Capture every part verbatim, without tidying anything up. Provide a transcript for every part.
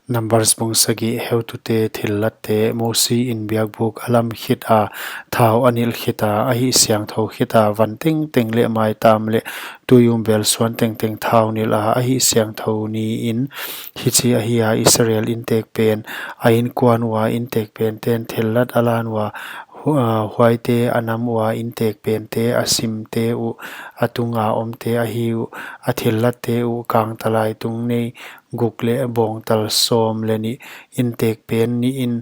Numbers bung sagih. Heutute thillatte. Mosi in biakbuk a lam khit a, thau a nilh khit a, a hihsiangthou khit a, van tengteng leh maitam leh tuiumbel suan tengteng thau nilh a, a hihsiangthou niin. Hichi ahi a, Israel intekpen, a inkuan ua intekpenten thillat a lan ua, hu-, ah, huaite a nam ua intekpente, a simte uh, a tunga omte ahi uh, a thillatte uh, kangtalai tung nei guk leh bawngtal sawm leh nih, intekpen nih in,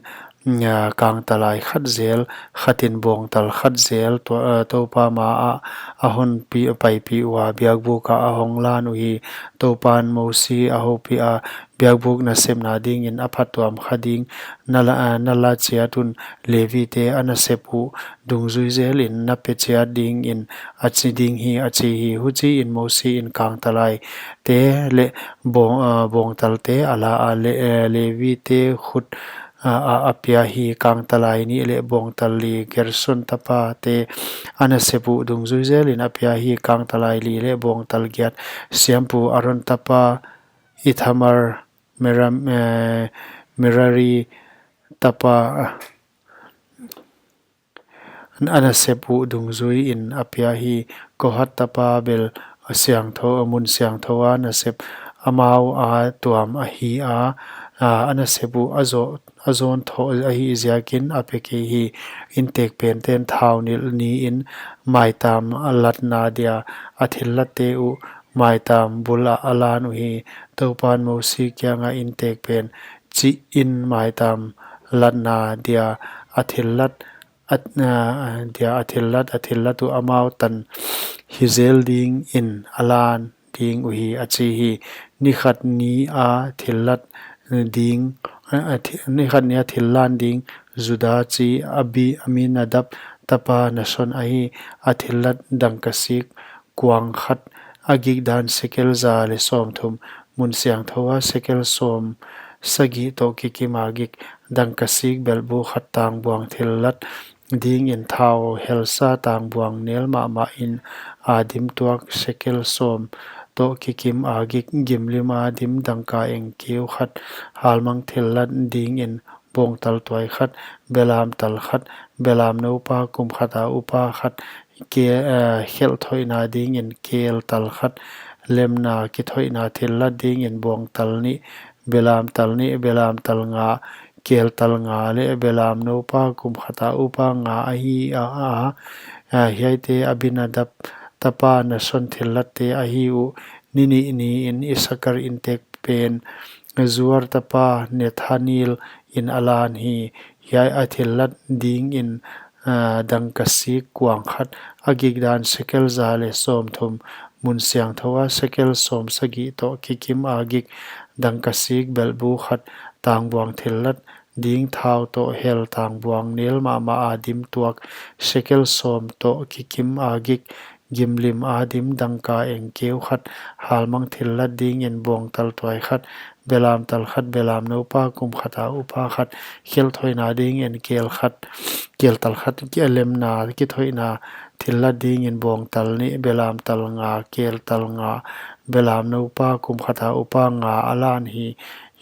ah, kangtalai khat zel, khat in bawngtal khat zel, tua, ah, Toupa ma ah a hon pi-, paipih ua, biakbuk ah a hong lan uhi. Toupan Mosi a houpih a, biakbuk nasepna dingin a phattuam kha ding na la, ah, na la chiat un, Levite a nasep uh dungzui zelin na pe chiat dingin a chi ding hi, a chi hi. Huchiin Mosi in kangtalaite leh bawng-, ah, bawngtalte a la a, Le-, eh, Levite khut, ah, ah, a pia hi. Kangtalai nih leh bawngtal li Gerson tapate a nasep uh dungzui zelin a pia hi. Kangtalai li leh bawngtal giat siampu Aron tapa Ithamar, Meram-, eh, Merari tapa, ah, a nasep uh dungzuiin a pia hi. Kohat tapa bel a siangthou, a mun siangthou a nasep amau a tuam ahi a, a, a nasep uh a zaw, a zawn thou ahih ziakin a pe kei hi. Intekpenten thau nilh niin maitam a latna dia a thillatte uh maitam bul ah a lan uhi. Toupan Mosi kiangah, intekpen chihin maitam latna dia a thillat a, a, dia a thillat, a thillat uh amau tan hi zel dingin a lan ding uhi, a chi hi. Ni khat ni a thillat ding, a, a thi-, ni khat ni a thillan ding Juda chi Abi-, Aminadab tapa Nahson ahi. A thillat dangkasik kuang khat, a gikdan sekel za leh sawmthum, mun siangthou a sekel sawmsagih toh kikim a gik, dangkasik belhbu khat tangbuang thillat dingin thau helsa tangbuang nel mahmah in a dim tuak, sekel sawm toh kikim a gik, gimlim a dim dangka engkeu khat, halmang thillat dingin bawngtal tuai khat, belam tal khat, belam noupa kum khat a upa khat, ke-, eh, khelh thoihna dingin kel tal khat, lemna kithoihna thillat dingin bawngtal nih, belam tal nih, belam tal nga, kel tal nga leh belam noupa kum khat a upa nga ahi a, a, a, hiaite Aminadab tapa Nahson thillatte ahi uh. Ni nih niin Isakar intekpen Zuar tapa Nethanel in a lan hi. Hiai a thillat dingin, ah, dangkasik kuang khat, a gikdan sekel za leh sawmthum, mun siangthou a sekel sawmsagih toh kikim a gik, dangkasik belhbu khat tangbuang thillat ding thau toh hel tangbuang nel mahmah a dim tuak, sekel sawm toh kikim a gik, gimlim a dim dangka engkeu khat, halmang thillat dingin bawngtal tuai khat, belam tal khat, belam noupa kum khat a upa khat, khelh thoihna dingin kel khat, kel tal khat, ki-, lemna kithoihna thillat dingin bawngtal nih, belam tal nga, kel tal nga, belam noupa kum khat a upa nga a lan hi.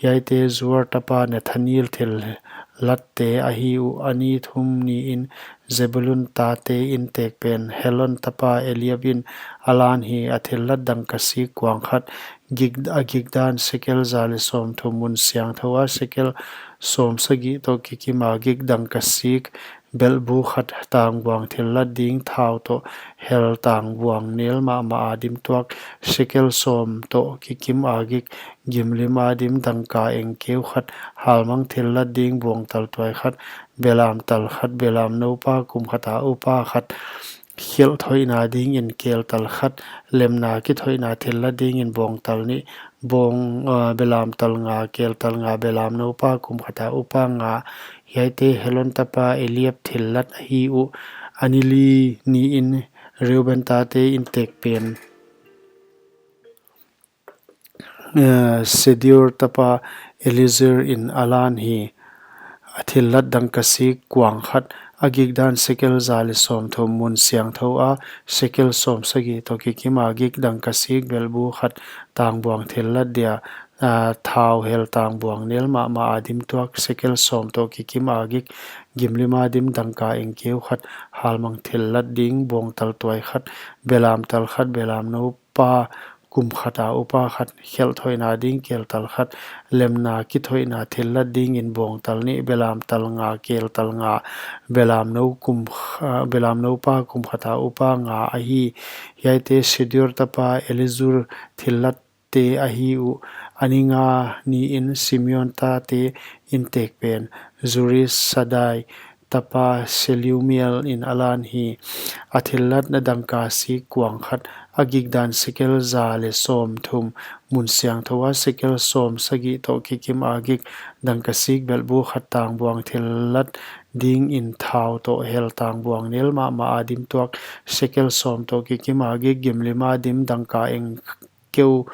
Hiaite Zuar tapa Nethanel thillatte ahi uh. A ni thum niin Zebulun tate intekpen Helon tapa Eliab in a lan hi. A thillat dangkasik kuang khat, gik, a gikdan sekel za leh sawmthum, mun siangthou a sekel sawmsagih toh kikim a gik, dangkasik belhbu khat tangbuang thillat ding thau toh hel tangbuang nel mahmah a dim tuak, sekel sawm toh kikim a gik, gimlim a dim dangka engkeu khat, halmang thillat ding bawngtal tuai khat, belam tal khat, belam noupa kum khat a upa khat, khelh thoihna dingin kel tal khat, lemna kithoihna thillat dingin bawngtal nih, bawng, ah, belam tal nga, kel tal nga, belam noupa kum khat a upa nga, hiaite Helon tapa Eliab thillat ahi uh. A ni li niin Reuben tate intekpen, eh, Sedeur tapa Eliezer in a lan hi. A thillat dangkasik kuang khat, a gikdan sekel za leh sawmthum, mun siangthou a sekel sawmsagih toh kikim a gik, dangkasik belhbu khat tangbuang thillat dia, ah, thau hel tangbuang nel mahmah a dim tuak, sekel sawm toh kikim a gik, gimlim a dim dangka engkeu khat, halmang thillat ding bawngtal tuai khat, belam tal khat, belam no pa kum khat a upa khat, khelh thoihna ding kel tal khat, lemna kithoihna thillat dingin bawngtal nih, belam tal nga kel tal nga, belam no kum kh-, ah, belam no pa kum khat a upa nga ahi. Hiaite Sedeur tapa Elizur thillatte ahi uh. A ni nga niin Simeon tate intekpen Zurisadai tapa Selumiel in a lan hi. A thillat na dangka sik kuang khat, a gik dan sekel za le sawm thum, mun siangthou a sekel sawm sagih toh kikim a gik, dangka sik belbu khat tangbuang thillat dingin thau toh hel tangbuang nel mahmah a dim tuak, sekel sawm toh kikim a gik, gimlim a dim dangka eng keu,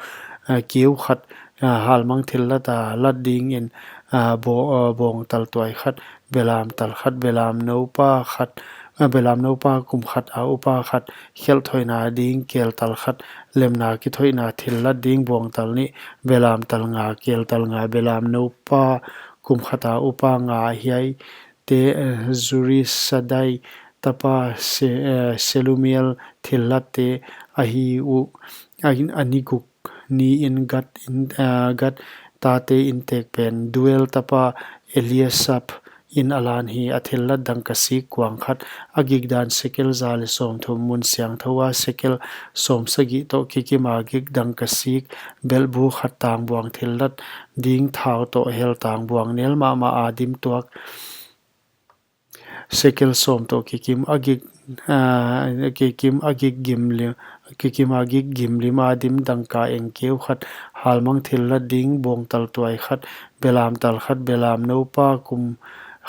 eh, keu khat, eh, halmang thillat a lat dingin, eh, bo-, eh, bawngtal tuai khat, belam tal khat, belam no pa khat, eh, belam no pa kum khat a upa khat, khelh thoihna ding kel tal khat, lemna kithoihna thillat ding bawngtal nih, belam tal nga kel tal nga, belam no pa kum khat a upa nga. Hiai te, eh, Zurisadai tapa Se-, eh, Selumiel thillatte ahi uh. A, a ni guk niin Gad in, eh, Gad tate intekpen Deuel tapa Eliasaph in a lan hi. A thillat dangka sik kuang khat, a gik dan sekel za le sawm thum, mun siangthou a sekel sawm sagih toh kikim a gik, dangka sik belbu khat tangbuang thillat ding thau toh hel tangbuang nel mahmah a dim tuak, sekel sawm toh kikim a gik, ah, kikim a gik gimlim, kikim a gik gimlim a dim dangka engkeu khat, halmang thillat ding bawngtal tuai khat, belam tal khat, belam no pa kum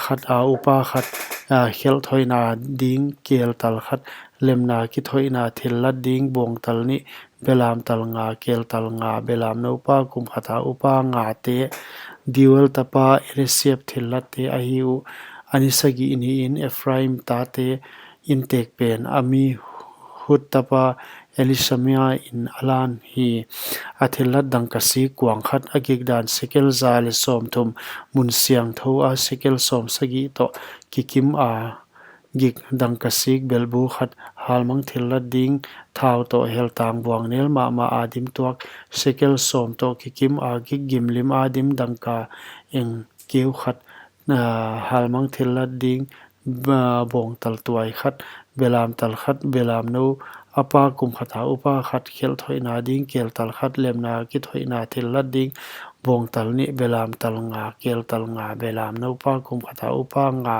khat a upa khat, ah, khelh thoihna ding kel tal khat, lemna kithoihna thillat ding bawngtal nih, belam tal nga kel tal nga, belam no pa kum khat a upa ngate, Deuel tapa Eliasaph thillatte ahi uh. A ni sagih niin Ephraim tate intekpen Amihud tapa Elisama in a lan hi. A thillat dangka sik kuang khat, a gik dan sekel za le sawm thum, mun siangthou a sekel sawm sagih toh kikim a gik, dangka sik belbu khat, halmang thillat ding thau toh hel tangbuang nel mahmah a dim tuak, sekel sawm toh kikim a gik, gimlim a dim dangka engkeu khat, ah, halmang thillat ding, ba-, bawngtal tuai khat, belam tal khat, belam no a pa kum khat a upa khat, khelh thoihna ding kel tal khat, lemna kithoihna thillat ding bawngtal nih, belam tal nga kel tal nga, belam no pa kum khat a upa nga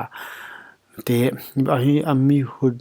te ahi. Amihud,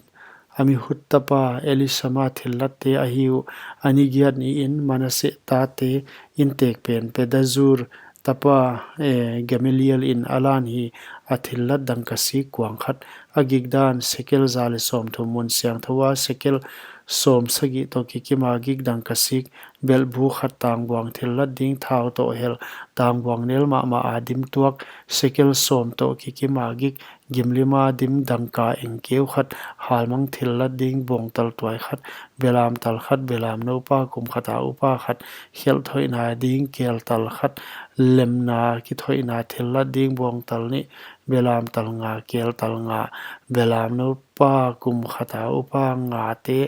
Amihud tapa Elisama thillatte ahi uh. A ni giat niin Manasseh tate intekpen Pedazur tapa, eh, Gamaliel in a lan hi. A thillat dangka sik kuang khat, a gik dan sekel za le sawm thum, mun siangthou a sekel sawm sagih toh kikim a gik, dangka sik belbu khat tangbuang thillat ding thau toh hel tangbuang nel mahmah a dim tuak, sekel sawm toh kikim a gik, gimlim a dim dangka engkeu khat, halmang thillat ding bawngtal tuai khat, belam tal khat, belam no pa kum khat a upa khat, khelh thoihna ding kel tal khat, lemna kithoihna thillat ding bawngtal nih, belam tal nga kel tal nga, belam no pa kum khat a upa ngate,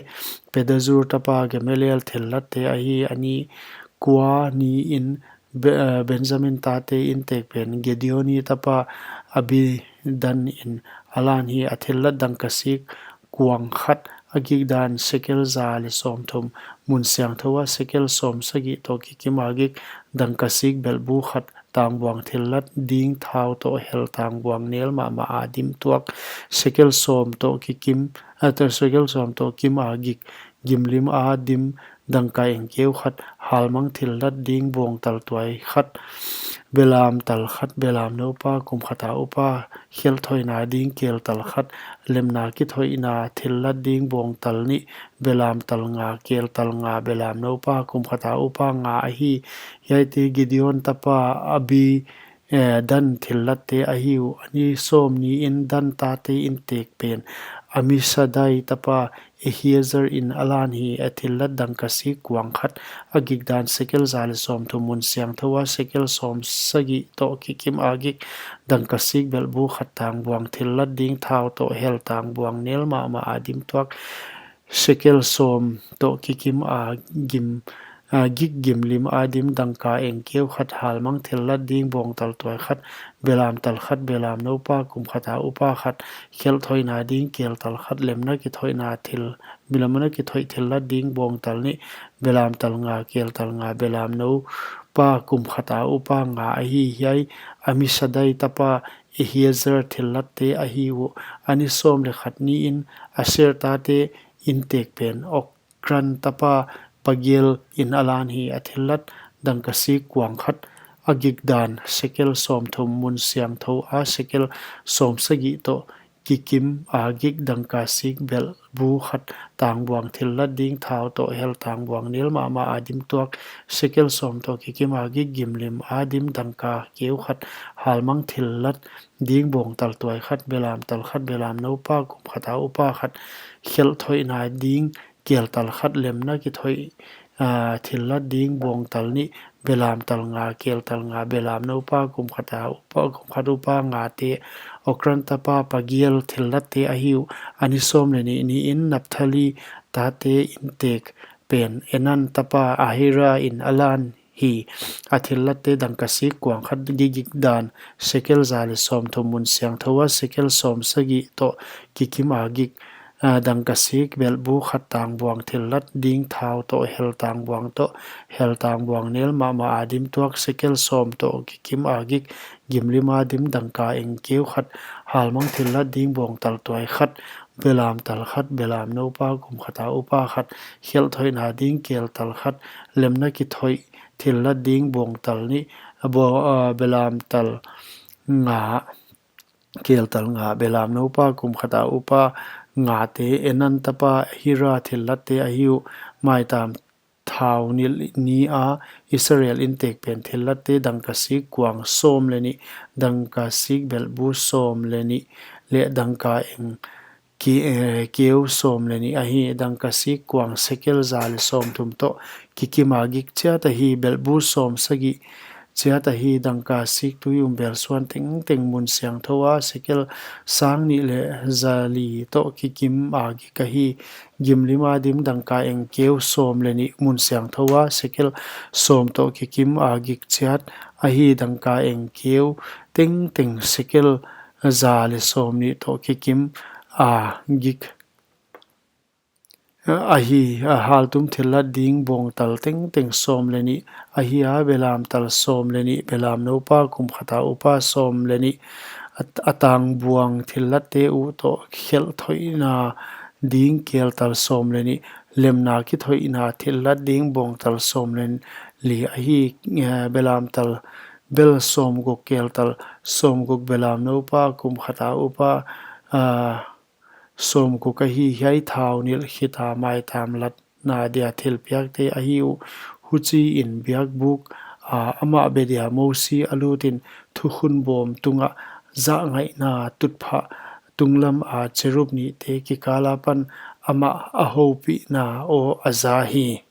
Pedazur tapa Gamaliel thillatte ahi. A ni kua niin Be-, eh, Benjamin tate intekpen Gideoni tapa Abidan in a lan hi. A thillat dangka sik kuang khat, a gik dan sekel za le sawm thum, mun siangthou a sekel sawm sagih toh kikim a gik, dangka sik belbu khat tangbuang thillat ding thau toh hel tangbuang nel mahmah a dim tuak, sekel sawm toh kikim, ah, toh sekel sawm toh kim a gik, gimlim a dim dangka engkeu khat, halmang thillat ding bawngtal tuai khat, belam tal khat, belam no pa kum khat a upa, khelh thoihna ding kel tal khat, lemna kithoihna thillat ding bawngtal nih, belam tal nga kel tal nga, belam no pa kum khat a upa nga ahi. Hiaite Gideon tapa Abi, eh, dan thillatte ahi uh. A ni sawm niin Dan tate intekpen Amisadai tapa Ahiezer in a lan hi. A thillat dangka sik kuang khat, a gik dan sekel za leh sawmthum mun siangthou a, sekel sawmsagih toh kikim a gik, dangka sik belhbu khat tangbuang thillat ding thau toh hel tangbuang nel mahmah a dim tuak, sekel sawm toh kikim a gim, a gik gimlim a dim dangka eng keu khat, halmang thillat ding bawngtal tuai khat, belamtal khat, belamnou pa kum khat a upa khat, khelh thoihna ding keltal khat, lemna kithoihna thil, lemna kithoih thillat ding bawngtal nih, belamtal nga, keltal nga, belamnou pa kum khat a upa nga ahi. Hiai Amisadai tapa Ahiezer thillatte ahi uh. A ni sawm leh khat ni in Aser tate intek pen Okran tapa Pagiel in a lan hi. A thillat dangka sik kuang khat, a gik dan sekel sawmthum mun siangthou a, sekel sawmsagih toh kikim a gik, dangka sik belhbu khat tangbuang thillat ding thau toh hel tangbuang nel mahmah a dim tuak, sekel sawm toh kikim a gik, gimlim a dim, dangka keu khat, halmang thillat ding bawngtal tuai khat, belamtal khat, belamnou pa kum khat a upa khat, khelh thoihna ding keltal khat, lemna kithoih, a, thillat ding bawngtal nih, belamtal nga, keltal nga, belamnou pa kum khat a upa, kum khat upa ngate, Okran tapa Pagiel thillatte ahi uh. A ni sawm leh nih ni in Naphtali tate intek pen Enan tapa Ahira in a lan hi. A thillatte dangka sik kuang khat, gik dan sekel za leh sawmthum mun siangthou a, sekel sawmsagih toh kikim a gik, a, dangka sik belhbu khat tangbuang thillat ding thau toh hel tangbuang toh hel tangbuang nel mahmah a dim tuak, sekel sawm toh kikim a gik, gimlim a dim, dangka eng keu khat, halmang thillat ding bawngtal tuai khat, belamtal khat, belamnou pa kum khat a upa khat, khelh thoihna ding keltal khat, lemna kithoih thillat ding bawngtal nih, a baw-, a, belamtal nga, keltal nga, belamnou pa kum khat a upa ngate, Enan tapa Ahira thillatte ahi uh. Maitam thau nilh ni a Israel intek pen thillatte dangka sik kuang sawm leh nih, dangka sik belhbu sawm leh nih, leh dangka eng ki-, eh, keu sawm leh nih ahi. Dangka sik kuang sekel za leh sawmthum toh kikim a gik chiat ahi. Belhbu sawmsagih chiat ahi. Dangka sik tui um bel suan tengteng mun siangthou a, sekel sang nih leh za li toh kikim a gik ahi. Gimlim a dim, dangka eng keu sawm leh nih mun siangthou a, sekel sawm toh kikim a gik chiat ahi. Dangka eng keu tengteng sekel za leh sawmnih toh kikim a gik ahi. A haltum thillat ding bawngtal tengteng sawm leh nih ahi a, belamtal sawm leh nih, belamnou pa kum khat a upa sawm leh nih, a, a tangbuang thillatte uh toh khelh thoihna ding keltal sawm leh nih, lemna kithoihna thillat ding bawngtal sawm leh li ahi. Eh, belamtal bel sawmguk, keltal sawmguk, belamnou pa kum khat a upa, ah, sawmguk ahi. Hiai thau nilh khit a maitam latna dia thilpiakte ahi uh. Huchiin biakbuk a amah be dia Mosi a lut in, thukhun bawm tungah zahngaihna tutphah tunglam a cherub nihte kikal apan amah a houpihna aw a za hi.